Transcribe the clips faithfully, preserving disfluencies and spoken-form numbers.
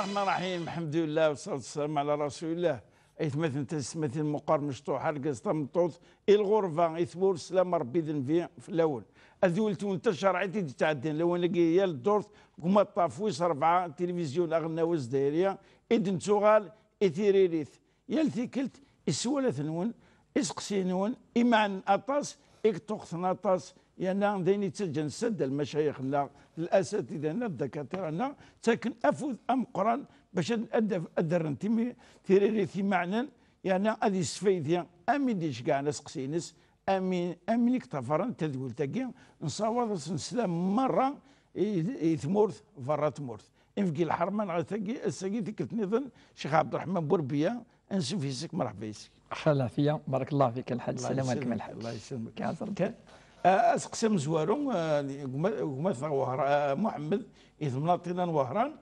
الرحمن الرحيم، الحمد لله والصلاة والسلام على رسول الله. Aytmaten, taysetmatin, meqqar mecṭuḥ, argaz, tameṭṭut, i lɣurba, i tmurt, slam Rebbi d nnbi fell-awen. Ad iweltwen tacerɛit i d-ittɛeddin lawan-agi yal ddurt, deg umaṭṭaf wis rebɛa, tilivizyu aɣelnaw azdayri, i d-nettuɣal i tiririt. Yal tikkelt, i sswalat-nwen, iseqsiyen-nwen, imeɛnen aṭas, i yeṭṭuqten aṭas, yerna d ayen yettaǧǧan sadda lmacayix-nneɣ, d lasatida-nneɣ, d ddakatira-nneɣ, ttaken afud ameqqran bac ad, ad, ad d-rren timi-, tiririt imeɛnen, yerna ad yesfaydi amin d-iceggɛen aseqsi-ines, amin, amin i yeṭṭafaren tadwilt-agi. Nessawaḍ-asen sslam merra i, i tmurt, berra tmurt. Infgi lḥerma neɣ tagi, ass-agi tikkelt nniḍen, Ccix Ɛebderreḥman Burbiya, ansuf yes-k, merḥba yes-k. Xir lɛafiya, barakallahu fik a lḥaǧ. Sslam ɛlikum a lḥaǧ. Allah yesselmek. Kan, ah, aseqsi amezwaru, ah, gma-, gma-tneɣ Wehra-, ah, Muḥemmed, i temnaḍt-ina n Wehran,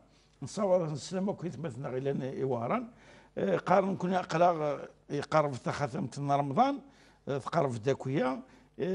nessawaḍ-asen sslam akk i tmaten-nneɣ ilan i Wehran. Eh, qqaren nekkni aql-aɣ, eh, iqerreb taxatemt n Remḍan, eh, tqerreb-d akk-ya. Eh,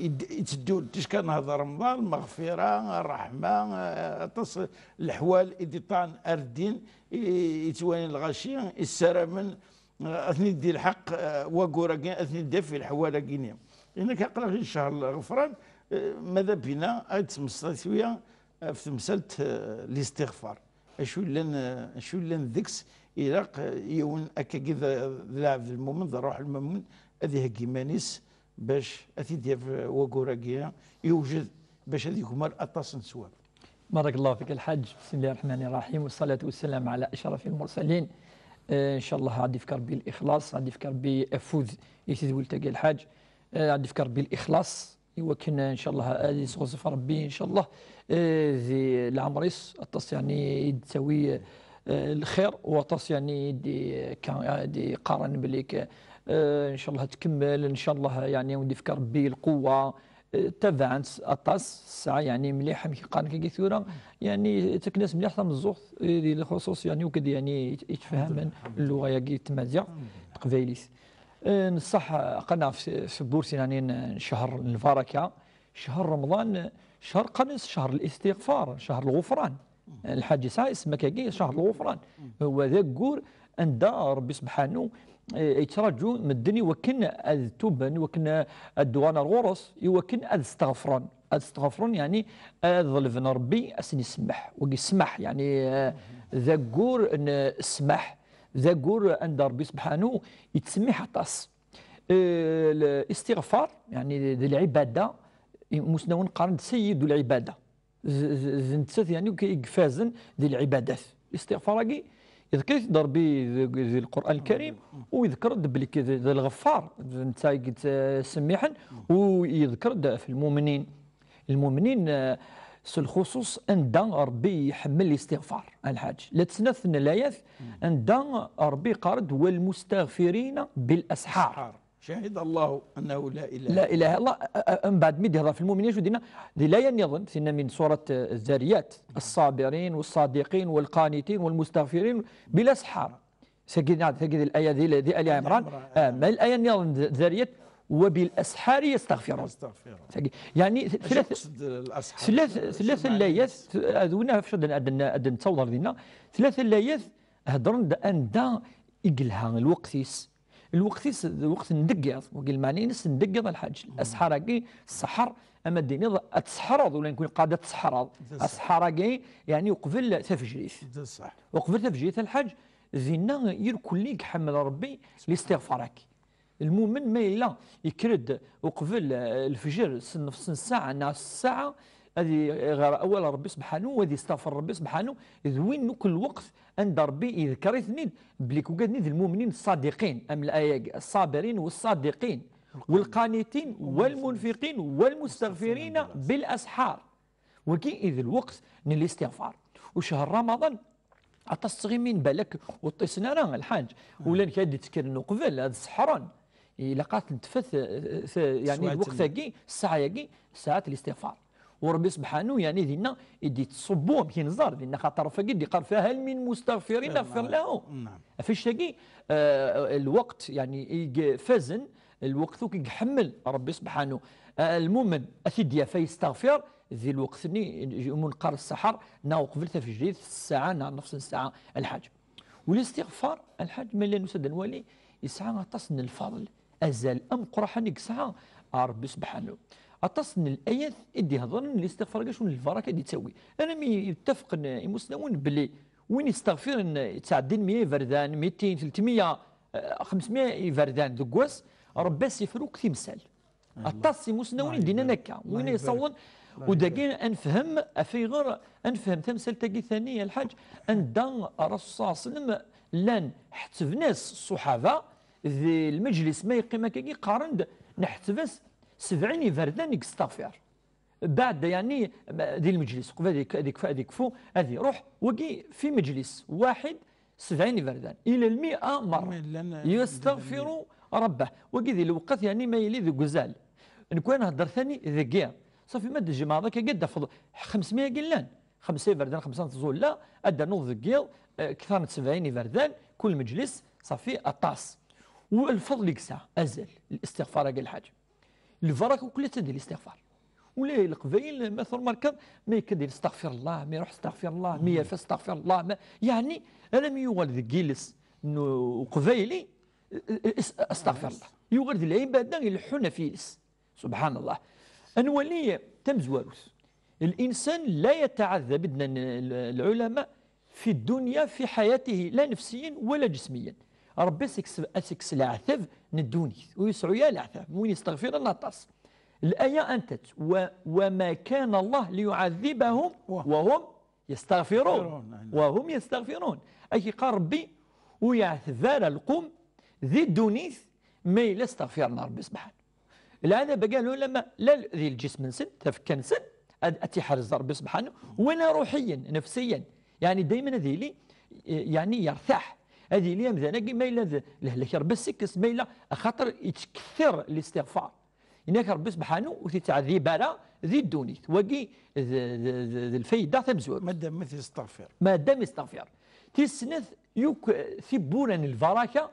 id-, itteddu-d ticki ad nehder Remḍan, lmeɣfira, ṛṛeḥma, eh, aṭas n leḥwal i d-iṭṭan ar ddin, i, i yettwalin lɣaci, i ssaramen, eh, ad ten-id-ilḥeq, eh, waggur-agi, ad ten-id-yaf i leḥwal-agi-nni. Inak aql-aɣ i ccher n Lɣefran, eh, mada bina ad d-tmeslaḍ cwiya ɣef temsalt, eh, listiɣfar. Acu yellan, eh, acu yellan deg-s, ilaq, eh, yiwen akkagi d, d lɛebd lmumen, d ṛṛuḥ lmumen, ad iheggi iman-is bac ad t-id-yaf, eh, waggur-agi, yewjed bac ad yegmer aṭas n sswab. بارك الله فيك الحاج. بسم الله الرحمن الرحيم، والصلاة والسلام على أشرف المرسلين. Eh, ncallah ad d-ifk Rebbi lixlaṣ, ad d-ifk Rebbi afud i tedwilt-agi a lḥaǧ. Eh, ad d-ifk Rebbi lixlaṣ, i wakken, ncallah, ad yesɣezf Rebbi, ncallah, eh, di leɛmer-is, aṭas, yeɛni, i d-tawi, eh, lxir, u aṭas, yeɛni, i d-, ka-, i d-iqqaren belli k-, eh, ncallah ad tkemmel, ncallah, yeɛni, ad d-ifk Rebbi lquwwa, eh, tabaɛent aṭas, tesɛa, yeɛni, mliḥ, amek i qqaren kagi tura, yeɛni, ttaken-as mliḥ tameẓẓuɣt, eh, di lxuṣuṣ, yeɛni, uked, yeɛni, yetfehmen lluɣa-yagi n tmaziɣt, teqbaylit. Eh, neṣṣaḥ, qqaren ɣef tewwurt-nni n ccher n lbaraka, ccher Remḍan, ccher qqaren-as ccher listiɣfar, ccher lɣufran. Lḥaǧ yesɛa isem akkagi, ccher lɣufran. Huwa d aggur anda Rebbi sebḥanu, eh, yettraǧu medden i wakken ad tuben, i wakken ad d-uɣalen ar ɣur-s, i wakken ad steɣfren. Ad steɣfren, yeɛni ad ḍelben Rebbi ad sen-isemmeḥ. Wagi ssmaḥ, yeɛni, eh, d aggur n ssmaḥ, d aggur anda Rebbi sebḥanu yettsemmiḥ aṭas. Eh, listiɣfar, yeɛni d lɛibada, imusnawen qqaren-d sayyid lɛibada. D, d, d nettat, yeɛni, i ifazen di lɛibadat. Listiɣfar-agi, yeḍker-it-id Rebbi deg, di Lqur'an Lkarim, u yeḍker-d belli k-, d, d lɣeffar, d netta i yettsemmiḥen, u yeḍker-d ɣef lmumnin. Lmumnin, eh, s lxuṣuṣ anda Rebbi iḥemmel listiɣfar, a lḥaǧ. La d snat n layat anda Rebbi yeqqar-d: والمستغفرين بالأسحار. شهد الله أنه لا إله. لا إله إلا الله. أ-، أ-، من بعد ميدي هضر في المؤمنين، شو دينا؟ دي لا ينيضن، سينا من سورة، آه، الذاريات: الصابرين والصادقين والقانتين والمستغفرين بالأسحار. سجل، نعم، سجل الآية دي، دي آل عمران. آه، ما الآية النيضن ذ-، الذاريات: وبالأسحار يستغفرون. يستغفرون. سجل. يعني ث-، ثلاث، يقصد الأسحار؟ ثلاث، ثلاث الآيات، آه، ذونا في شد أدن، أدن تصور دينا. ثلاث الآيات هضرن د-، أن دا يقلها الوقت يس. Lweqt-is d lweqt n deggiḍ, wagi lmeɛna-ines n deggiḍ a lḥaǧ. Asḥar-agi, sseḥer, ama d-tiniḍ ad tesḥreḍ, ula nekni neqqar-d ad tesḥreḍ. Asḥar-agi, yeɛni uqbel tafejrit. Uqbel tafejrit a lḥaǧ, dinna irkelli i iḥemmel Rebbi listiɣfar-agi. Lmumen ma yella yekker-d uqbel, eh, lfejr s nnefṣ n ssaɛa neɣ s ssaɛa, ad iɣer awal Rebbi sebḥanu, ad isteɣfer Rebbi sebḥanu, d win akk lweqt anda Rebbi yedker-iten-id belli k-ugaden-id lmumnin ṣṣadiqin, am laya-agi, ṣṣabirin u ṣṣadiqin, u lqanitin, u lmunfiqin, u lmustaɣfirina bil asḥar. Wagi i d lweqt n listiɣfar. U cehṛ Ramaḍan, aṭas n tɣimin balak ur ṭṭisen ara, a lḥaǧ. Ula d kra d-ittekkren uqbel, ad seḥṛen. Ilaq ad ten-tfat, eh, t-, yeɛni lweqt-agi, ssaɛa-agi, ssaɛat listiɣfar. U Rebbi sebḥanu, yeɛni dinna i d-yettṣubbu, amek i nẓer, dinna xaṭer ɣef-agi d-iqqar: فهل من مستغفر أغفر له. Ɣef annect-agi, eh, lweqt, yeɛni, i ifazen, lweqt akk i iḥemmel Rebbi sebḥanu, eh, lmumen, ad t-id-yaf, ad yesteɣfir, Di lweqt-nni, umi neqqar ssaḥar, neɣ uqbel tafejrit, ssaɛa neɣ nnefṣ n ssaɛa, a lḥaǧ. Walistiɣfar, a lḥaǧ, ma llan nusa-d ad nwali, yesɛa aṭas n lfaḍel, azal ameqqran i yesɛa Ṛebbi subḥanahu. Aṭas n layat i d-ihedṛen listiɣfar-agi, acu n lbaraka i d-yettawi. Almi yettafqen imusnawen belli win yesteɣfiren yettɛeddin meyya iberdan, mitin, tletmeyya, eh, xemsemeyya iberdan deg wass, Ṛebbi a s-ifru akk timsal. Aṭas imusnawen i d-yennan akka. Win yessawḍen, u dagi ad nefhem ɣef ayɣer, ad nefhem tamsalt-agi tani, a lḥaǧ, anda Rasul ṣalla Llahu ɛalayhi wa sallam llan ḥettben-as ṣṣuḥaba di lmeǧlis, ma yeqqim akkagi, qqaren-d neḥteb-as sebɛin iberdan i yesteɣfir. Beɛda, yeɛni, di lmeǧlis, qbel ad yek-, ad yekf-, ad yekfu, ad iruḥ, wagi fi meǧlis waḥid, sebɛin iberdan, ila lmi'a merra. Yesterfiru Rabbah. Wagi di lweqt, yeɛni, ma yili deg uzal. Nekk ad nhedder tani deg yiḍ. Safi ma d-tjemɛeḍ akka, ad d-tafeḍ xemsemya i yellan. Xemsa iberdan, xemsa n tẓulla, ad d-ternuḍ deg yiḍ, eh, kter n sebɛin iberdan, kul meǧlis, safi aṭas. U lfeḍl i yesɛa, azal, listiɣfar-agi, a lḥaǧ. Lbaraka akk-, kulli d listiɣfar. Ula i Leqbayel, ma turmarkeḍ, ma yekka-d yesteɣfir Allah, ma iruḥ steɣfir Allah, ma yerfa steɣfir Allah, ma, yeɛni, alammi yuɣal deg yiles n uqbayli, eh, eh, eh, asteɣfir Allah. Yuɣal d lɛibada ileḥḥun ɣef yiles. Subḥan Allah. Ad nwali tamezwarut. الإنسان لا يتعذب, i d-nnan l-, lɛulama, في الدنيا في حياته, لا نفسيا ولا جسميا. Ṛebbi a s-ikkes, a s-ikkes leɛtab n ddunit. Ur yesɛu ara leɛtab. Win yesteɣfiren aṭas. Laya anta-tt? و-, وما كان الله ليعذبهم وهم يستغفرون. وهم يستغفرون. Ad k-yeqqar Ṛebbi, ur yeɛtib ara lqum di ddunit ma yella steɣfiren Ṛebbi subḥanahu. Lɛadab-agi, lɛulama, la di lǧism-nsen, tafekka-nsen, ad, ad tt-iḥrez Ṛebbi subḥanahu, wala ruḥiyan, nefsiyan. Yeɛni daymen ad yili, eh, yeɛni yertaḥ. Ad yili amdan-agi, ma yella d lehlak, Ṛebbi a s-ikkes, ma yella, axaṭer yettkettir listiɣfar. Yenna-k Ṛebbi subḥanahu ur t-yettɛedib ara di ddunit. Wagi d, d, d, d lfayda tamezwarut. Madam yesteɣfir. Madam yesteɣfir. Tis snat, yakk tiwwura n lbaraka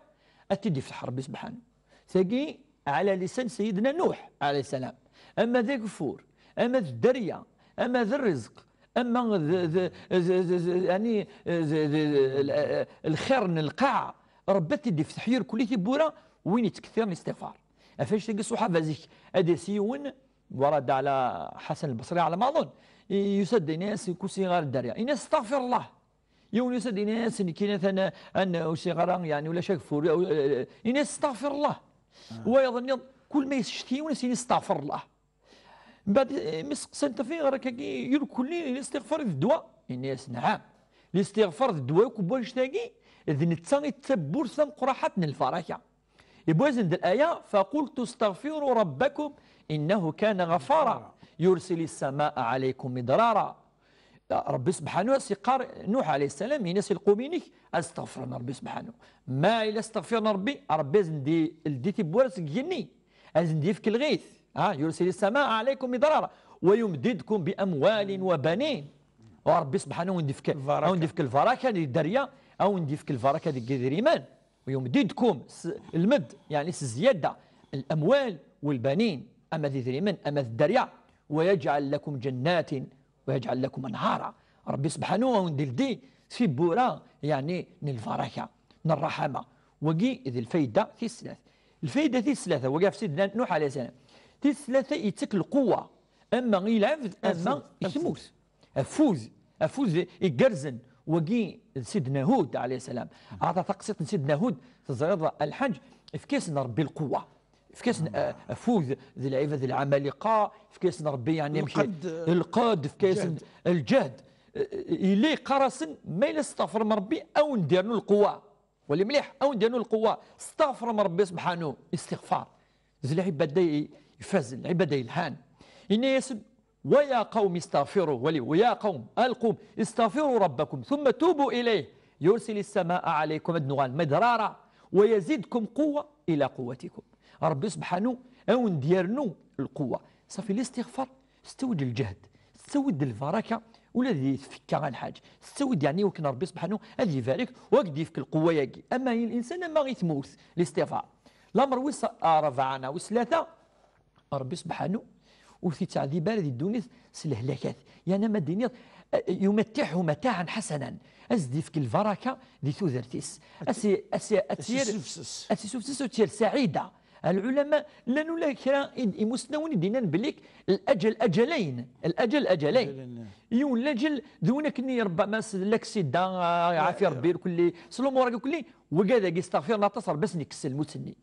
ad t-id-ifteḥ Ṛebbi subḥanahu. Tagi, ɛla lisan Sayyidna Nuḥ, ɛalayhi ssalam. Ama d ageffur, ama d dderya, ama d rrizq, ama d, d, d, d, d, yeɛni, d, d, d, l-, lxir n lqaɛa, Ṛebbi ad t-id-ifteḥ irkelli tiwwura, win yettkettiren listiɣfar. Ɣef annect-agi ṣṣuḥaba zik, ad d-yas yiwen, ورد على حسن البصري على ما أظن, i-, yusa-d, yenna-yas, kusi ɣer dderya. Yenna-yas, "Astaɣfirullah." Yiwen yusa-d, yenna-yas, "Nekkini atan, an, ur sɛiɣ ara, yeɛni, ulac ageffur." Yenna-yas, "Astaɣfirullah." Wayeḍ-nni, kul ma yescet yiwen, ad s-yini, "Astaɣfirullah." Mbeɛd, eh, mi s-qsan ɣef ayɣer akkagi, irkelli listiɣfar d ddwa? Yenna-yas, "Nɛam. Listiɣfar d ddwa akk n wannect-agi, d netta i d tawwurt tameqqraḥat n lbaraka." Yewwi-asen-d laya, "فقلت استغفروا ربكم إنه كان غفارا يرسل السماء عليكم مدرارا." Ṛebbi subḥanahu a s-yeqqar Nuḥ ɛalayhi ssalam, yenna-as i lqum-inek ad steɣfren Ṛebbi subḥanahu. Ma yella steɣfiren Ṛebbi, Ṛebbi ad sen-d-yeldi tiwwura seg igenni, ad sen-d-yefk lɣit. Ha, يرسل السماء عليكم مدرارا ويمددكم بأموال وبنين. Ṛebbi subḥanahu a wen-d-yefk, a wen-d-yefk lbaraka di dderya, a wen-d-yefk lbaraka deg yidrimen. ويمددكم s lmed, yeɛni s zzyada, الأموال والبنين, ama d idrimen, ama d dderya. ويجعل لكم جنات ويجعل لكم أنهارا. Ṛebbi subḥanahu a wen-d-yeldi tiwwura, yeɛni n lbaraka, n ṛṛaḥma. Wagi d lfayda tis snat. Lfayda tis tlata, wagi ɣef Sidna Nuḥ ɛalayhi ssalam. Tis tlata, yettak lquwwa, ama i lɛebd, ama i tmurt. Afud, afud igerrzen, wagi d Sidna Hud ɛalayhi ssalam. Aɛḍa taqsiṭ n Sidna Hud, teẓriḍ a lḥaǧ, efk-asen Ṛebbi lquwwa. Efk-asen, eh, afud d lɛibad, d lɛamaliqa, efk-asen Ṛebbi, yeɛni, amek, lqedd, efk-asen lǧehd. Eh, yella yeqqar-asen, ma yella testeɣfrem Ṛebbi, a wen-d-yernu lquwwa. Wali mliḥ, a wen-d-yernu lquwwa. Steɣfrem Ṛebbi subḥanahu, istiɣfar. D lɛibada i-, ifazen, lɛibada yelhan. Yenna-yasen, "ويا قوم استغفروا", wali, "ويا قوم", a lqum, "استغفروا ربكم ثم توبوا إليه يرسل السماء عليكم", ad nuɣal, "مدرارا ويزدكم قوة إلى قوتكم". Ṛebbi subḥanahu a wen-d-yernu lquwwa. Safi, listiɣfar, tettawi-d lǧehd, tettawi-d lbaraka, ula di tfekka a lḥaǧ, tettawi-d, yeɛni, wakken Ṛebbi subḥanahu ad ibarek u ad k-d-yefk lquwwa-yagi. Ama i linsan, ama i tmurt, listiɣfar. Lamer wis ṛebɛa neɣ wis tlata, Ṛebbi subḥanahu ur t-ittɛdib ara di ddunit s lehlakat. Yerna ma d-tiniḍ, eh, yumatiḥu matɛan ḥasanan, ad s-d-yefk lbaraka di tudert-is. Ad s-, ad s-, ad s-, ad s-yessufses, ad s-yessufses, ad tt-yerr saɛida. Lɛulama llan ula kra i d-, imusnawen i d-yennan belli laǧel aǧalayn, laǧel aǧalayn. Yiwen laǧel d win akken i ṛebbama s laksida, ah, ɛafi Ṛebbi, irkelli s lumuṛ-agi kulli, wigad-agi staɣfiren aṭas, Ṛebbi ad sen-ikkes lmut-nni.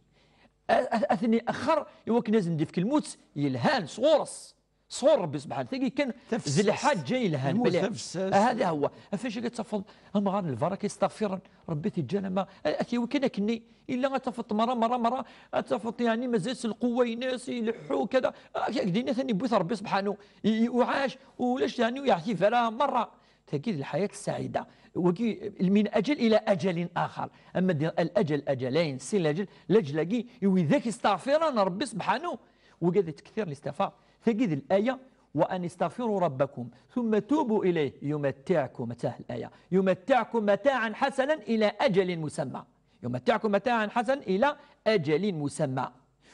A-, a-, ad ten-ixer i wakken ad sen-d-ifk lmut yelhan sɣur-s, sɣur Ṛebbi subḥan. Tagi kan d lḥaǧa yelhan, lmut bali. Tafessast. Aha, da huwa. Ɣef wacu akka tafeḍ amɣar n lbaraka istaɣfiren, Ṛebbi t-iǧǧan ama, a-, ad t-yawi kan akkenni. Illa ad tafeḍ merra, merra, merra, ad tafeḍ, yeɛni, mazal s lquwwa-ines, ileḥḥu, kada. Ak-, ak din atan yewwi-t Ṛebbi subḥanu. I, i, uɛac, ulac, yeɛni, ur yeɛtib ara merra. Tagi d lḥayat ssaɛida. Wagi, min ajal ila ajalin axar. Ama d-, al ajal ajalayn, sin lajal, lajal-agi, i widak istaɣfiren Ṛebbi subḥanu, wagi ad yettktir listiɣfar. Tagi d laya, wa an istaɣfiru Ṛebbakum, thumma tubu ilayh, yumattiɛkum, attah laya, yumattiɛkum matɛan ḥasanan ila ajalin musamma. Yumattiɛkum matɛan ḥasanan ila ajalin musamma.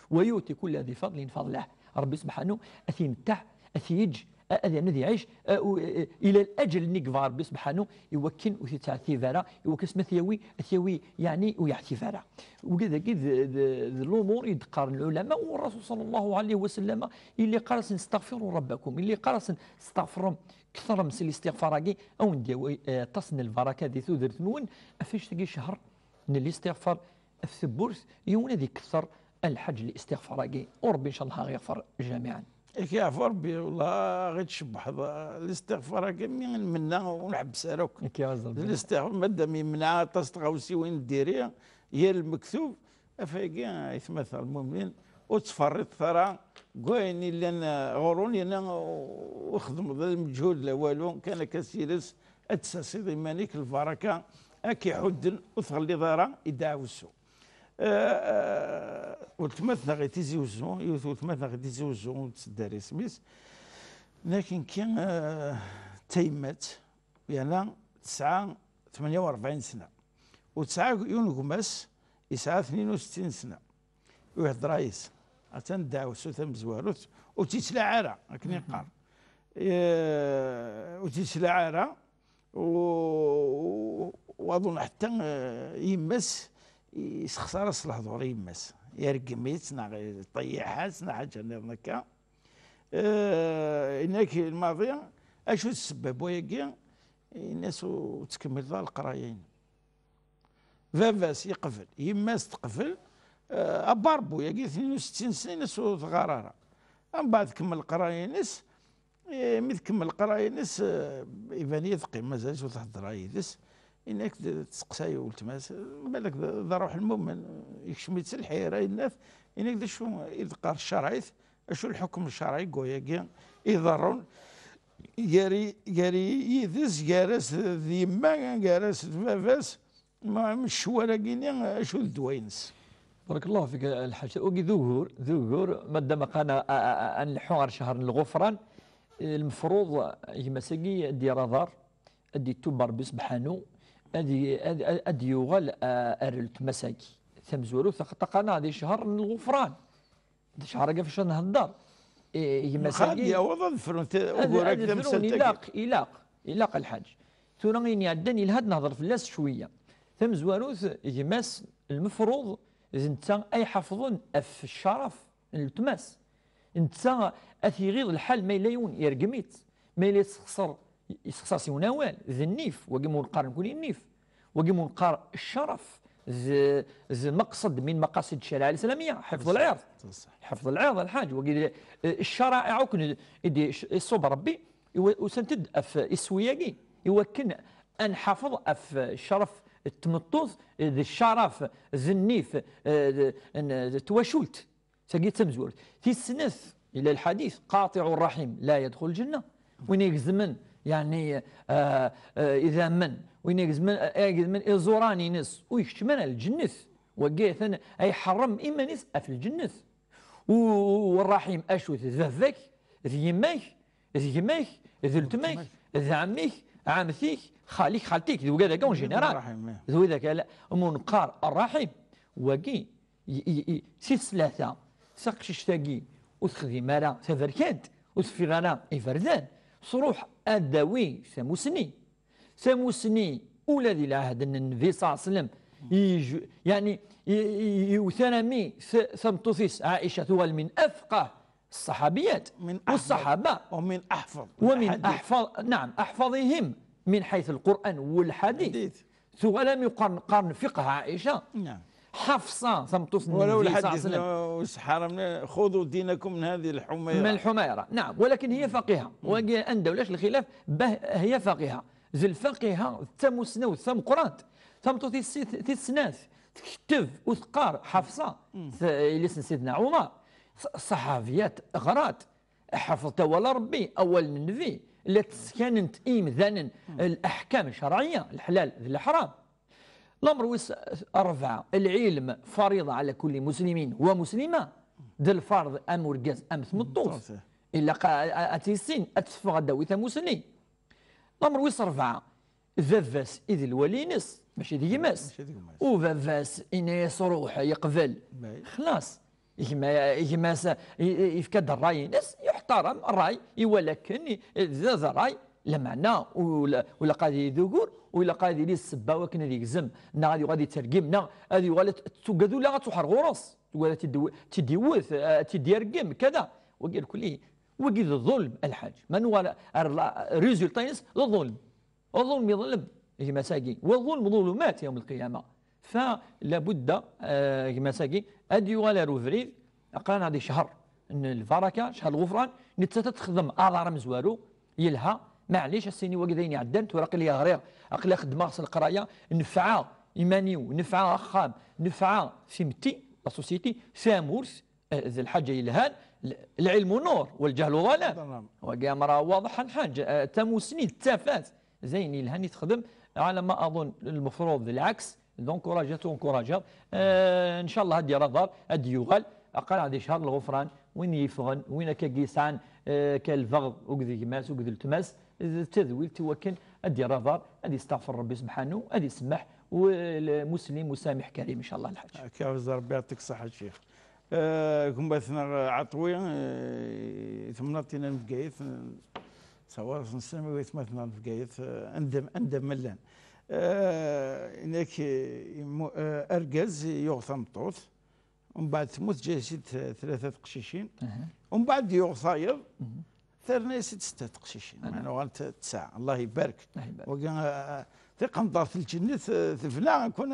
Wa yu'ti kulla dhi fadlin fadlah. Ṛebbi subḥanu ad t-imettaɛ, ad t-yeǧǧ, a-, ad yernu ad iɛic, a-, u-, e-, ila laǧel-nni yebɣa Ṛebbi subḥanu, i wakken ur t-yettɛettib ara, i wakken asmi ad t-yawi, ad t-yawi, yeɛni, ur yeɛtib ara. Wagi dagi d, d, d lumuṛ i d-qqaren lɛulama, u Ṛṛasul ṣalla Llahu ɛalayhi wa sallam yella yeqqar-asen: "Istaɣfiru Ṛebbakum", yella yeqqar-asen: "Steɣfrem, kettrem s listiɣfar-agi, a wen-d-yawi, eh, aṭas n lbaraka di tudert-nwen." Ɣef wannect-agi ccher n listiɣfar ɣef tewwurt, yiwen ad iketter lḥaǧ n listiɣfar-agi, u Ṛebbi, ncallah, ad ɣ-iɣfer jamiɛan. Ak yeɛfu Ṛebbi, wellah, ɣi tcebḥeḍ, eh, listiɣfar-agi, mi nmenna ur nḥebbes ara akk. Ak iɛuzz Ṛebbi. D listiɣfar, madam yemneɛ aṭas n tɣawsiwin n diri, yir lmektub, ɣef wagi, aytma lmumin, ur ttferriṭet ara deg wayen yellan, eh, ɣur-wen, yerna ur xedmeḍ la lmeǧhud la walu, kan akka s yiles ad d-tessasiḍ iman-ik, lbaraka ad k-iḥudden, ur tɣelliḍ ara i ddeɛwessu. Eh, eh, weltma-tneɣ i Tizi Wezzu, yiwet weltma-tneɣ i Tizi Wezzu, ur ttedder isem-is, nekk, eh, d tayemmat, yerna tesɛa tmenya u rebɛin sna, u tesɛa yiwen n gma-s yesɛa tnin u settin sna, u ihedder-as. Atan ddeɛwessu tamezwarut, ur tt-yettlaɛ ara, akken i qqar. Eh, ur tt-yettlaɛ ara, u, u, u aḍun ḥetta, eh, yemma-s yessexṣar-as lehdur i yemma-s. Yergem-itt, neɣ iṭeyyiḥ-as, neɣ ḥaǧa nniḍen akka. Eh, yenna-k lmaḍi, acu d ssebba n wayagi? Yenna-s ur tettkemmileḍ ara leqraya-inem. Baba-s yeqbel, yemma-s teqbel, eh, abarbu-yagi tnin u settin sna, yenna-s ur teɣɣar ara. Mbeɛd tkemmel leqraya-ines, eh, mi tkemmel leqraya-ines, eh, iban-iyi teqqim, mazal-itt ur thedder ara yid-s. Yenna-k d-, testeqsa-yi weltma-s, balak d, d ṛṛuḥ lmumen, yekcem-itt lḥir, yenna-t, yenna-k d acu i d-teqqar tcerɛit, acu lḥukm n ccerɛ deg wayagi iḍerrun gar-i, gar-i yid-s, gar-as d yemma, gar-as d baba-s, ma, ma ccwal-agi-nni, acu d ddwa-ines? Barakallahu fik, a Lḥaǧ. Wagi d ugur, d ugur, madam aqan a, a, a, a nleḥḥu ɣer ccher n lɣufran, eh, lmefruḍ gma-s-agi ad d-yerr aḍar, ad d-itub Ṛebbi subḥanu, ad i-, ad, ad, ad d-yuɣal, a, ar weltma-s-agi. Tamezwarut, axaṭer aqan-aɣ di ccher n lɣufran. D ccher-agi ɣef acu nhedder. Eh, gma-s-agi ad yaweḍ ad frun t-, ad, ugur-agi, ad frun, tamsalt-agi. Ilaq, ilaq, ilaq a Lḥaǧ. Tura ayen iɛeddan yelha ad nehder fell-as cwiya. Tamezwarut, gma-s, lmefruḍ d netta ay iḥafḍen ɣef ccerf n weltma-s. Netta ad t-iɣiḍ lḥal ma yella yiwen yergem-itt, ma yella yessexṣer, yessexṣer s yiwen awal, d nnif, wagi ma ur neqqar nekkni nnif, wagi ma ur neqqar ccerf, d, d maqsad min maqasid ccariɛa lislamiyya, ḥifḍ lɛirḍ. Ṣṣeḥ. Ḥifḍ lɛirḍ a Lḥaǧ, wagi d, eh, ccaraɛa akk n, i d, iṣṣub Ṛebbi, iwa-, usant-d ɣef iswi-agi, i wakken ad nḥafeḍ ɣef ccerf n tmeṭṭut, d ccerf d nnif, eh, d, n, d twacult. Tagi d tamezwarut. Tis snat, yella lḥadit, "Qatiɛu rraḥim la yadxul lǧenna." Win igezmen, yeɛni, ah, ah, idammen, win igezmen, ah, igezmen iẓuran-ines, ur ikeččem ara lǧennet. Wagi atan ay iḥeṛṛem iman-is ɣef lǧennet. U, u, u rraḥim, acu-t? D baba-k, d yemma-k, d gma-k, d weltma-k, d ɛemmi-k, ɛemti-k, xali-k, xalti-k, d wigad-agi en général. Rraḥim, eh. D widak, ala, ma ur neqqar rraḥim, wagi, i, i, i, si tlata, taqcict-agi ur texdim ara taberkant, ur teffiɣ ara iberdan, truḥ ad d-tawi tamusni. Tamusni ula di lɛehd n Nnbi ṣalla Llahu ɛalayhi wa sallam, yij- yeɛni, i- i- yewwet armi t- tameṭṭut-is Ɛica tuɣal min afqah ṣṣaḥabiyat, من والصحابة. ومن أحفظ ومن الحديث. أحفظ، نعم، أحفظهم من حيث القرآن والحديث. حديث. Tuɣal am yeqqaren qqaren fiqh Ɛica. نعم. Ḥafṣa, tameṭṭut n ولو Nnbi صلى الله عليه الحديث وسلم. وش حرمنا، خذوا دينكم من هذه الحميرة. من الحميرة، نعم، ولكن هي فقيهة. Wagi anda ulac lxilaf, bah, هي فقيهة. D lfaqiha d tamusnawt tameqqrant. Tameṭṭut tis- tis snat, tketteb u teqqar, Ḥafṣa, t- yelli-s n Sidna Ɛumar. Ṣ- ṣṣaḥabiyat ɣrat, ḥafḍet awal n Ṛebbi, awal n Nnbi, la teskanent i yimdanen الأحكام الشرعية, leḥlal d leḥram. Lamer wis ṛebɛa, العلم فريضة على كل مسلم ومسلمة. D lfarḍ am urgaz am tmeṭṭut. Tmeṭṭut. Ilaq a- a- ad tt-yissin, ad teffeɣ ad d-tawi tamusni. Lamer wis ṛebɛa, d baba-s i d lwali-ines, mačči d gma-s. Mačči d gma-s. U baba-s ini-as ruḥ, yeqbel. Bay. Xlaṣ. Gma-s yefka-d ṛṛay-ines, yuḥtaram ṛṛay, iwala akken i- d d ṛṛay, lameɛna ula- ulaq ad yili d ugur, ulaq ad yili d ssebba wakken ad yegzem, neɣ ad yuɣal ad yettergim, neɣ ad yuɣal ad t-, tugad ula ad tuḥer ɣur-s, tugad ad tt-id-, tt-id-iwet, ad tt-id-yergem, kada. Wagi irkelli, wagi d ḍulm, a lḥaǧ. Ma nuɣal ar la- résultat-ines d ḍulm. Ḍulm iḍlem gma-s-agi, wa ḍulm ḍulumat yawm lqiyama. Fa labudda, eh, gma-s-agi ad yuɣal ar ubrid, aql-aneɣ di ccher n lbaraka, ccher n lɣufran, nettat ad texdem aḍar amezwaru, yelha, maɛlic, ad s-tini wagi d ayen iɛeddan, tura aql-i ɣriɣ, aql-i xeddmeɣ s leqraya, nefɛeɣ iman-iw, nefɛeɣ axxam, nefɛeɣ timetti, la société, tamurt, eh, d lḥaǧa yelhan, l- العلم نور والجهل ظلام. ظلام. Wagi amra waḍeḥ a lḥaǧ, eh, tamusni d tafat, d ayen yelhan i texdem, ɛla ma aḍun lmefruḍ d lɛeks, d encourager, tu encourager. Eh, ncallah ad d-yerr aḍar, ad d-yuɣal, aql-aneɣ di ccher n lɣufran, win yeffɣen, win akkagi yesɛan, eh, akka lbeɣḍ, uged gma-s, uged letma-s, d tadwilt i wakken ad d-yerr aḍar, ad yesteɣfer Ṛebbi subḥanu, ad isemmeḥ, u- l- muslim مسامح كريم, ncallah, a lḥaǧ. Akka, Ṛebbi يعطيك الصحة الشيخ. Eh, gma-tneɣ Ɛeṭwi, eh, temnaḍt-ina n Bgayet, eh, ttawar-as nessen i waytmaten n Bgayet, eh, anda, anda ma llan. Eh, inak, eh, imu- eh, argaz yuɣ tameṭṭut, umbeɛd tmut, ǧǧa-yas-id tlata teqcicin, umbeɛd yuɣ tayeḍ, terna-yas-id setta teqcicin. Meɛna uɣalent tesɛa. Allah ibarek. Allah ibarek. Wagi, eh, tiqenṭert n lǧennet, eh, tebna, kun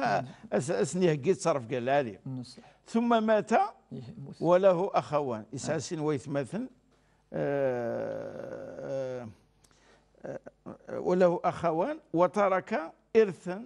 as- as-n-iheggi ttrebga lɛali. Nṣeḥ. ثم مات Yemmut. وله أخوان. Yesɛa sin waytmaten, eh, eh, وله أخوان وترك إرثا.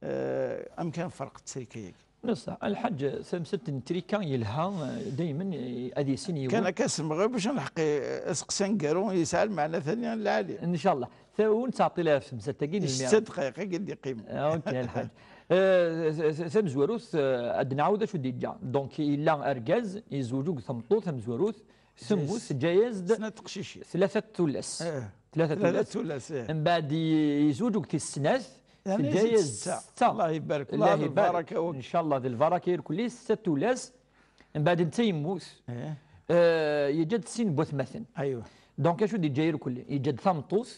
Eh, amek ara nferq ttrika-agi? Nṣeḥ, a lḥaǧ, tamsalt n ttrika yelha, eh, daymen, eh, ad yissin yiwen. Kan akka semɣer bac ad nḥeqqi, eh, aseqsi aneggaru yesɛa lmeɛna tani lɛali. Ncallah. Ta-, ur nettɛeṭṭil ara ɣef temsalt-agi, Di lmir- setta dqayeq-agi d-iqqim. Ah, ok, a lḥaǧ. Eh, s- s- tamezwarut, eh, ad nɛawed acu d-yeǧǧa. Donc, yella argaz, yezweǧ akked tmeṭṭut tamezwarut, temmut, teǧǧa-yas-d Snat teqcicin. tlata tullas. Eh, Tlata tlata tullas. tullas, eh. Mbeɛd i- yezweǧ akked tis snat, Yeɛni teǧǧa-yas-d setta. setta. Allah ibarek. Allah Allah ibarek. lbaraka yakk. Ncallah d lbaraka irkelli, setta tullas. Mbeɛd netta yemmut. Eh. Eh, yeǧǧa-d sin n watmaten. Aywa. Donc acu d-yeǧǧa irkelli? Yeǧǧa-d tameṭṭut,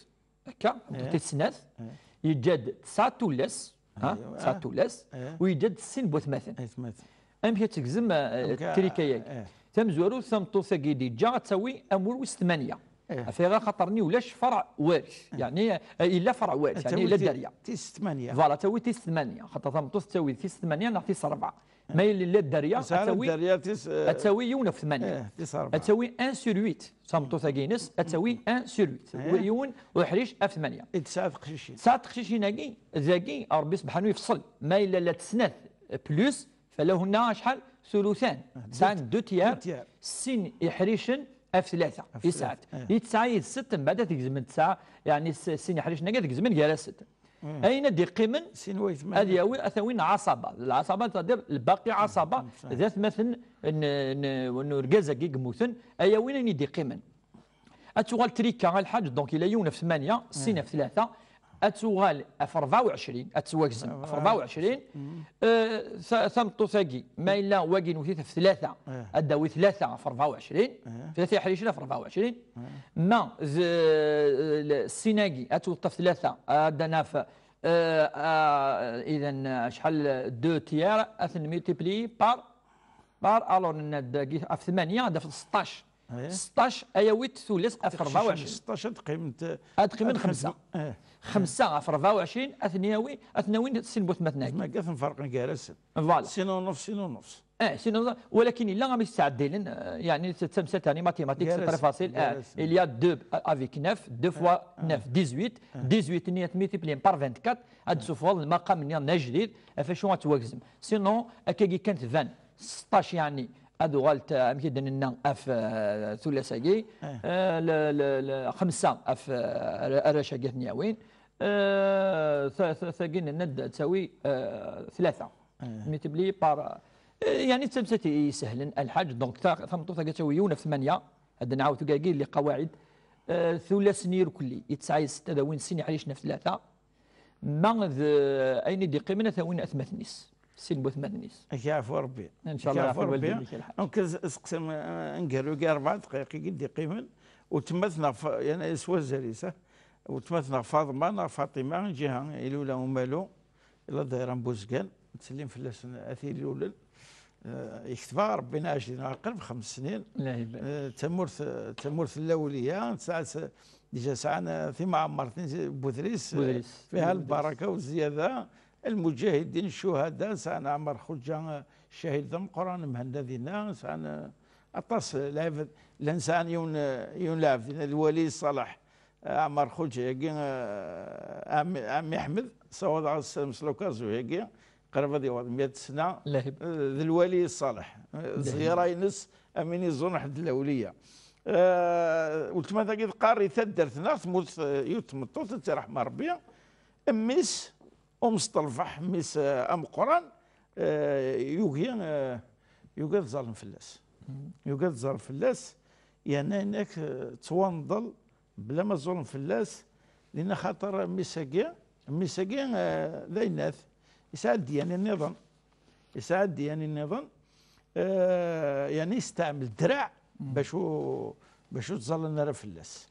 akka, tameṭṭut Eh. tis snat. Eh. Yeǧǧa-d tesɛa tullas. Ha? Aywa. Tesɛa tullas. Eh. U yeǧǧa-d sin n watmaten. Aytmaten. Amek ad tegzem, eh, Amek a- ttrika-agi? eh. Tamezwarut, tameṭṭut-agi d-yeǧǧa ad tawi amur wis tmanya. Eh. Ɣef waya axaṭer-nni ulac farɛ waris. Yeɛni, eh, yella farɛ waris, yeɛni Tawi yella ti- dderya. Tis tmanya. Voilà, tawi tis tmanya. Xaṭer tameṭṭut tawi tis tmanya neɣ tis ṛebɛa. Ma yella yella dderya, Tesɛa ad tawi, dderya tis, eh, ad tawi yiwen ɣef tmanya. Eh, tis ṛebɛa. Ad tawi un sur huit. Tameṭṭut-agi-ines, ad tawi un sur huit. Eh. Yiwen uḥric ɣef tmanya. I tesɛa teqcicin. Tesɛa teqcicin-agi, dagi, Ṛebbi subḥanu yefṣel. Ma yella llant snat plus, falahunna acḥal? Thuluthan. Sɛan deux tiers, Deux tiers. Sin iḥricen ɣef tlata. Ɣef I tesɛa. tlata, eh. I tesɛa yid-sett, mbeɛd ad t-gezmen tesɛa, yeɛni s- sin iḥricen-agi ad gezmen gar-asen. Ayen ad d-iqqimen, Sin waytmaten. ad yawi, ad t-awin ɛaṣaba. Lɛaṣaba, c'est-à-dire lbaqi ɛaṣaba, d atmaten n, n, n urgaz-agi yemmuten, ad awin ayen i d-iqqimen. Ad tuɣal trika, a lḥaǧ, donc yella yiwen ɣef tmanya, sin ɣef tlata, ad tuɣal ɣef rebɛa u ɛecrin, ad tettwagzem ɣef rebɛa u ɛecrin. Eh, ta-, tameṭṭut-agi, ma yella wagi nwet-it ɣef tlata, ad d-tawi tlata ɣef rebɛa u ɛecrin, tlata iḥricen ɣef rebɛa u ɛecrin. Ma d, eh, sin-agi, ad tweṭṭef tlata, ad d-naf, eh, ah, idan, eh, acḥal, deux tiers, ad ten-multiplier par, par, alors, nenna-d dagi ɣef tmanya, ad d-tafeḍ seṭṭac. Seṭṭac, ad yawi tullas ɣef rebɛa u ɛecrin. Seṭṭac ad qqiment, ad qqimen xemsa. Xemsa ɣef rebɛa u ɛecrin, ad ten-yawi, ad ten-awin sin n watmaten-agi. Ma ad ten-ferqen gar-asen. Voilà. Sin u nofs, sin u nofs. Eh, sin u nofs, walakin yella amek ttɛeddilen, eh, yani, d tamsalt-a n mathématique, c'est très facile. Eh, il y a deux avec neuf, deux fois neuf, dix-huit. Dix-huit-nni ad t-multiplier par vingt-quatre, ad d-tessufɣeḍ lmaqam-nni n ajdid, ɣef wacu ad twagzem. Sinon, akkagi kan tban, seṭṭac, yani, ad uɣalt, eh, amek i d-nenna, ɣef, eh, tullas-agi, eh, le, le, le, xemsa ɣef, eh, arrac-agi ad ten-yawin. Eh, ta-, ta-, tagi nenna-d ad tawi, eh, tlata. Multiplié par, eh, yani d tamsalt isehlen, a Lḥaǧ. Donc, ta-, tameṭṭut-agi ad tawi yiwen ɣef tmanya, ad nɛawed tugagi les qawaɛid. Eh, tullas n yirkelli, i tesɛa setta ad awin sin iḥricen ɣef tlata. Ma d, eh, ayen i d-iqqimen ad t-awin atmaten-is, sin n watmaten-is. Ad k-yeɛfu Rebbi. Inchallah, yeɛfu Rebbi. Donc, ad s-, seqsim, eh, aneggaru-agi rebɛa dqayeq i d-iqqimen, weltma-tneɣ Fa-, yani, s wazal-is, eh? Weltma-tneɣ Faḍma neɣ Faṭima, lǧiha ilula umalu, la dayra n Buzgan, ttsellim fell-asen at ilulen. Eh, yekteb-aɣ Rebbi neɣ ajdid neɣ qrib xems snin. Eh, tamurt, tamurt n lawliya, tesɛa s-, déjà sɛan, eh, timɛemmertin, Budris, eh, fiha lbaraka u zzyada. Lmuǧahidin, ccuhada, sɛan Ɛmer Xuǧa, eh, ccahid d ameqqran, Mhenna dinna, sɛan, eh, aṭas, eh, lɛibad, llan sɛan yiwen, eh, yiwen lɛebd dinna, d Wali Ṣaleḥ, eh, Ɛmer Xuǧa-agi, eh, Ɛmi, Ɛmi Ḥmed, sawaḍeɣ ad sselmes l'occasion-agi, qrib ad yaweḍ meyya sna, eh, d Lwali Ṣaleḥ, eh, zziyara-ines, am win iẓurren ḥedd lawliya. Eh, weltma-tagi teqqar i taddart-nneɣ, tmurt, eh, yiwet tmeṭṭut, ad tt-iṛeḥm Ṛebbi, mmi-s, Umesṭelbeḥ, mmi-s, eh, ameqqran, eh, yugi, eh, yugi ad ẓẓallen fell-as. Yugi ad ẓẓallen fell-as, yerna yenna-k, eh, ttwanḍel bla ma ẓẓulen fell-as, lina xaṭer mmi-s-agi, mmi-s-agi, eh, d ayennat, yesɛa ddyan nniḍen. Yesɛa ddyan nniḍen, eh, yani yesteɛmel ddreɛ bac ur, bac ur ttẓallan ara fell-as.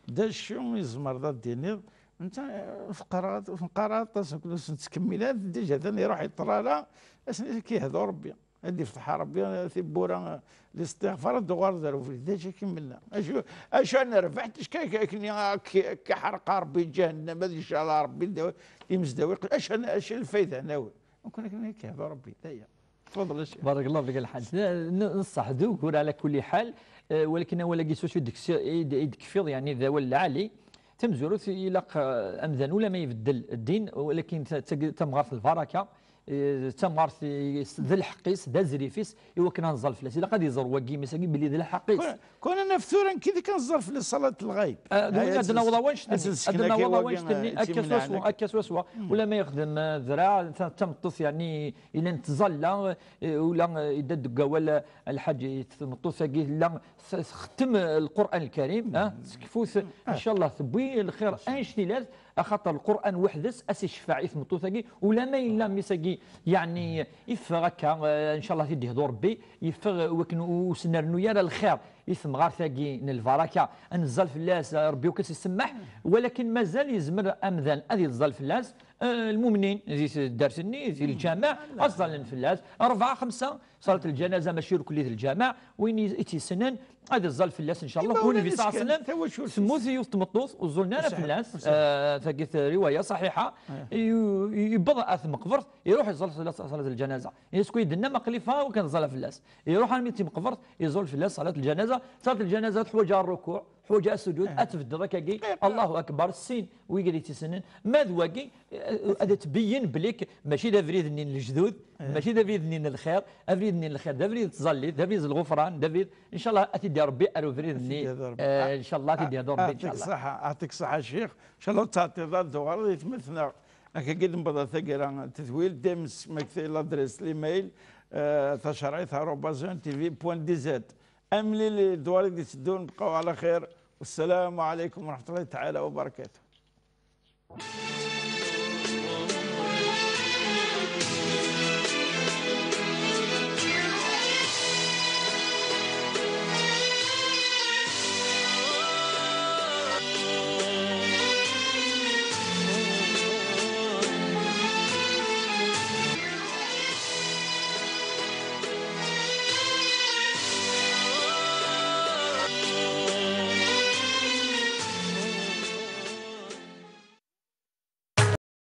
D acu i tzemreḍ ad d-tiniḍ? Netta, eh, ur teqqar ara, ur neqqar ara aṭas, ur nettkemmil ara, déjà atan iruḥ yeṭṭalala, asen-, ad k-yehdu Rebbi. Ad d-ifteḥ Rebbi tiwwura, eh, listiɣfar, ad d-tuɣaleḍ ar ubrid. D acu i kemmel-nna? Acu, acu ad nerbeḥ? Ticki ak-, akken i ak-, ak-iḥreq Rebbi ǧahennam, ad icɛel Rebbi d-, imezdawi. Acu, acu n lfayda ad nawi? Nekkni akken i k-yehdu Rebbi, d aya. Tfadel a Ccix. Barakallahu fik a Lḥaǧ. N-, n-, ṣṣeḥ, d ugur ɛla kulli ḥal, eh, walakin awal-agi s wacu i d-kkes-, i d-, i d-tekfiḍ, yani d awal lɛali. Tamezwarut ilaq, eh, amdan ula ma ibeddel ddin, walakin ta-, ta-, tamɣart lbaraka, eh, d tamɣart i-, s-, d lḥeqq-is, d azrif-is, i wakken ad nẓal fell-as. Ilaq ad iẓer wagi, mmi-s-agi, belli d lḥeqq-is. Kul-, kul ad naf tura nekki d kan ẓẓal fell-as ṣalat lɣayb. Ah, d win ad naweḍ awa nctenni, ad naweḍ awa nctenni, akka swaswa, akka swaswa. Ula ma yexdem, eh, dra, ta-, tameṭṭut, yani, ilan tẓalla, eh, ula, eh, idda deg awal, eh, lḥaǧ, tmeṭṭut-agi tella t-, txettem, eh, Lqur'an Lkarim, ah, tekfut, incallah, tewwi lxir anect ilat, axaṭer Lqur'an weḥd-s as iceffaɛ i tmeṭṭut-agi, ula ma yella mmi-s-agi, yani, iffeɣ akka, eh, incallah, ad t-id-yehdu Rebbi, iffeɣ wakken ur s-nernu ara lxir i temɣart-agi n lbaraka, ad neẓẓal fell-as, Rebbi ur as-isemmeḥ, walakin mazal yezmer amdan ad yeẓẓal fell-as, eh, lmumnin di taddart-nni, di lǧameɛ, ad ẓẓallen fell-as, rebɛa, xemsa, ṣalat lǧanaza mačči irkelli d lǧameɛ, win i, i tt-yessnen, ad iẓẓal fell-as, incallah. U Nnbi ṣalla Llahu ɛalayhi wa sallam, temmut yiwet tmeṭṭut, ur ẓẓulen ara fell-as, eh, tagi d riwaya ṣaḥiḥa, i-, i-, yewweḍ ar tmeqbert, iruḥ iẓẓal ṣalat, ṣalat lǧanaza. Yesku yenna-d aql-i ffɣeɣ akken ẓẓaleɣ fell-as. Iruḥ armi d timeqbert, iẓẓul fell-as ṣalat lǧanaza. Ṣalat lǧanaza teḥwaǧ rrukuɛ, teḥwaǧ asujud, ad tebded akkagi, Allahu akbar, sin wigad i tt-yessnen. Ma d wagi, eh, ad tbeyyen belli k-, mačči d abrid-nni n lejdud, mačči d abrid-nni n lxir, abrid-nni n lxir, d abrid n tẓallit, d abrid n lɣufran, d abrid, incallah, ad t-id-irebbi ar ubrid-nni, ad t-id-irebbi. Eh, incallah, ad t-id-irebbi, incallah. Ɛṭik ṣṣeḥḥa, ɛṭik ṣṣeḥḥa, a Ccix. Incallah, ur ttɛeṭṭileḍ ara ad d-tuɣaleḍ i tmurt-nneɣ. Akka i d-newweḍ ɣer taggara n tedwilt, dayem s-, ma kteb l'adresse, l'email, eh, tacerɛit arobase N T V point D Z. Amlil i ddwar i d-iteddun, bqaw ɛla xir. Wassalamu ɛalaykum wa raḥmatullahi taɛala wa barakatuh.